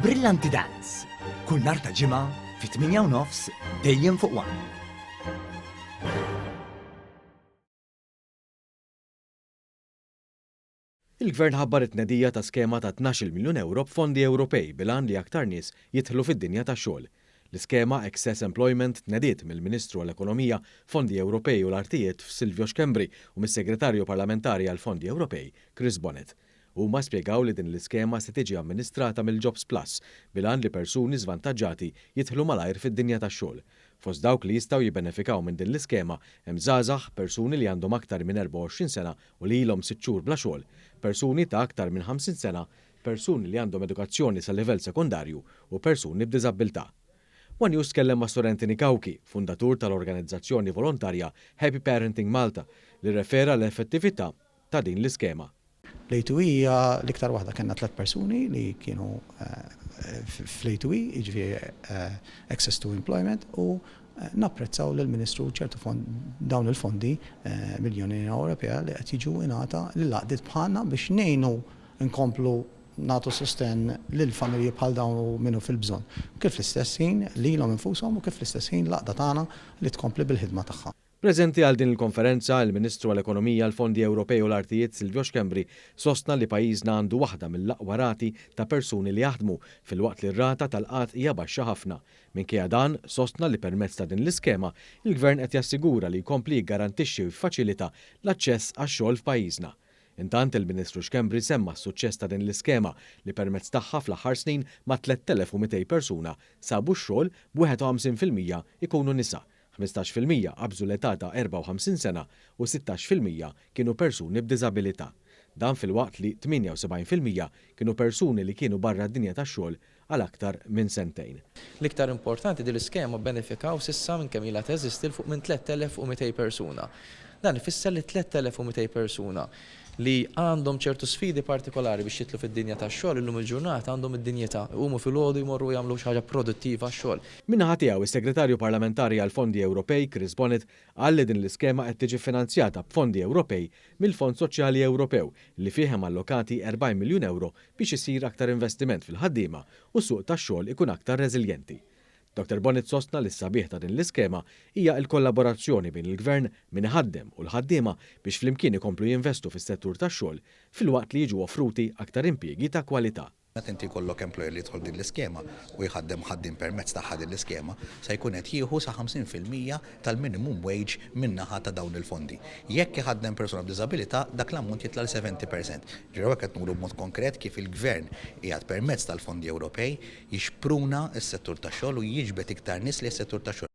Brillanti Dance, kull nhar ta' Ġimgħa fit-8 u nofs dejjem fuq One. Il-Gvern ħabbar it-tnedija ta' skema ta' 12-il miljun ewro b'fondi Ewropej bil-għan li aktar nies jidħlu fid-dinja tax-xogħol. L-iskema Access Employment tnediet mill-Ministru għall-Ekonomija, Fondi Ewropej u l-Artijiet Silvio Schembri u mis-Segretarju Parlamentari għall-Fondi Ewropej Chris Bonett. Huma spjegaw li din l-iskema se tiġi amministrata mill-Jobs Plus bil-għan li persuni żvantaġġati jidħlu malajr fid-dinja tax-xogħol. Fost dawk li jistgħu jibbenefikaw minn din l-iskema hemm żgħażagħ, persuni li għandhom aktar minn 24 sena u li ilhom sitt xhur bla xogħol, persuni ta' aktar minn 50 sena, persuni li għandhom edukazzjoni sa livell sekondarju u persuni b'diżabbiltà. One News tkellem ma' Sir Anthony Cauchi, fundatur tal-organizzazzjoni volontarja Happy Parenting Malta, li rrefera l-effettività ta' din l-iskema. L-A2E hija l-iktar waħda, kellna tlett persuni li kienu fl-A2E, jiġifieri Access to Employment, u napprezzaw lill-Ministru ċertu dawn il-fondi mill-Unjoni Ewropea li qed jiġu ingħata lill-għaqdiet bħalna biex ngħinu nkomplu nagħtu sostenn lil familji bħal dawn u min hu fil-bżonn. Kif fl-istess ħin lilhom infushom u kif fl-istess ħin l-għaqda tagħna li tkompli bil-ħidma tagħha. Preżenti għal din il-konferenza, il-Ministru għall-Ekonomija, l-Fondi Ewropej u l-Artijiet Silvio Schembri sostna li pajjiżna għandu waħda mill-aqwa rati ta' persuni li jaħdmu, filwaqt li r-rata tal-qgħad hija baxxa ħafna. Minkejja dan, sostna li permezz ta' din l-iskema, il-Gvern qed jassigura li jkompli jiggarantixxi u jiffaċilita l-aċċess għax-xogħol f'pajjiżna. Intant, il-Ministru Schembri semma s-suċċess ta' din l-iskema li permezz tagħha fl-aħħar snin mat-3,200 persuna sabu x-xogħol b'51% ikunu nisa, 15% qabżu l-età ta' 54 sena u 16% kienu persuni b'diżabilità. Dan filwaqt li 78% kienu persuni li kienu barra d-dinja tax-xogħol għal aktar minn sentejn. L-iktar importanti, din l-iskema bbenefikaw s'issa minn kemm ilha teżisti 'l fuq minn 3,200 persuna. Dan ifisser li 3,200 persuna li għandhom ċertu sfidi partikolari biex jidħlu fid-dinja tax-xogħol illum il-ġurnata għandhom id-dinjità, iqumu filgħodu jmorru jagħmlu xi ħaġa produttiva għax-xogħol. Min-naħa tiegħu, is-Segretarju Parlamentari għall-Fondi Ewropej, Chris Bonett, qal li din l-iskema qed tiġi ffinanzjata b'fondi Ewropej mill-Fond Soċjali Ewropew li fih hemm allokati 40 miljun ewro biex isir aktar investiment fil-ħaddiema u s-suq tax-xogħol ikun aktar reżiljenti. Dottor Bonett sostna li s-sabiħ ta' din l-iskema hija l-kollaborazzjoni bejn il-Gvern, min iħaddem u l-ħaddiema biex flimkien ikomplu jinvestu fis-settur tax-xogħol filwaqt li jiġu offruti aktar impjiegi ta' kwalità. Meta inti jkollok employer li jidħol din l-iskema u jħaddem ħaddiem permezz tagħha din l-iskema, se jkun qed jieħu sa 50% tal-minimum wage min-naħa ta' dawn il-fondi. Jekk iħaddem persuna b'diżabilità, dak l-ammont jitla' l 70%. Ġifieri hawnhekk qed nuru b'mod konkret kif il-Gvern qiegħed permezz tal-fondi Ewropej jixpruna s-settur tax-xogħol u jiġbed iktar nies lejn is-settur tax-xogħol.